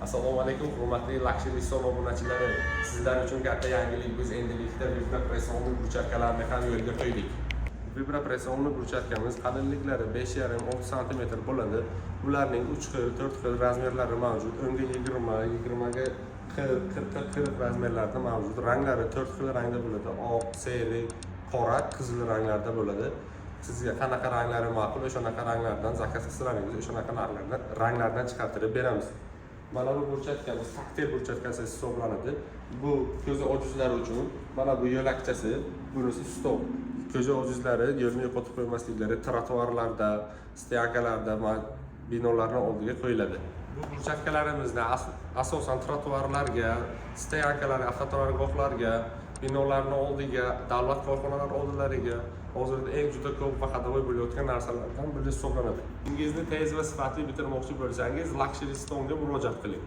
Assalomu alaykum, hurmatli Luxury Stone obunachilari. Sizlar uchun katta yangilik: biz endilikda вибропрессованный брусчатка larni ham yo'lga qo'ydik. Вибропрессованный брусчатка miz qalinliklari 5,5-6 santimetr bo'ladi. Ularning 3 xil, 4 xil размер lari mavjud. 10 ga 20, 20 ga 40, 40 ga 40 размер larda mavjud. Ranglari 4 xil rangda bo'ladi: oq, серый, qora, qizil ranglarda bo'ladi. Sizga qanaqa ranglari ma'qul, o'shanaqa ranglardan заказ qilsalaringiz, o'shanaqa narxlardan, ranglardan chiqartirib beramiz. Mana bu брусчатка miz taktil брусчатка si hisoblanadi. Bu ko'zi ojizlar uchun. Mana bu yo'lakchasi, bunisi stol. Ko'zi ojizlari yo'lni yo'qotib qo'ymasliklari, trotuarlarda, стоянка larda, binolarni oldiga qo'yiladi. Bu брусчатка larimizni asosan trotuarlarga, стоянка larga, avtoturargohlarga, binolarni oldiga, davlat korxonalari oldilariga hozirda eng juda ko'p va ходовой bo'layotgan narsalardan biri hisoblanadi. Ishingizni tez va sifatli bitirmoqchi bo'lsangiz, Luxury Stone'ga murojaat qiling.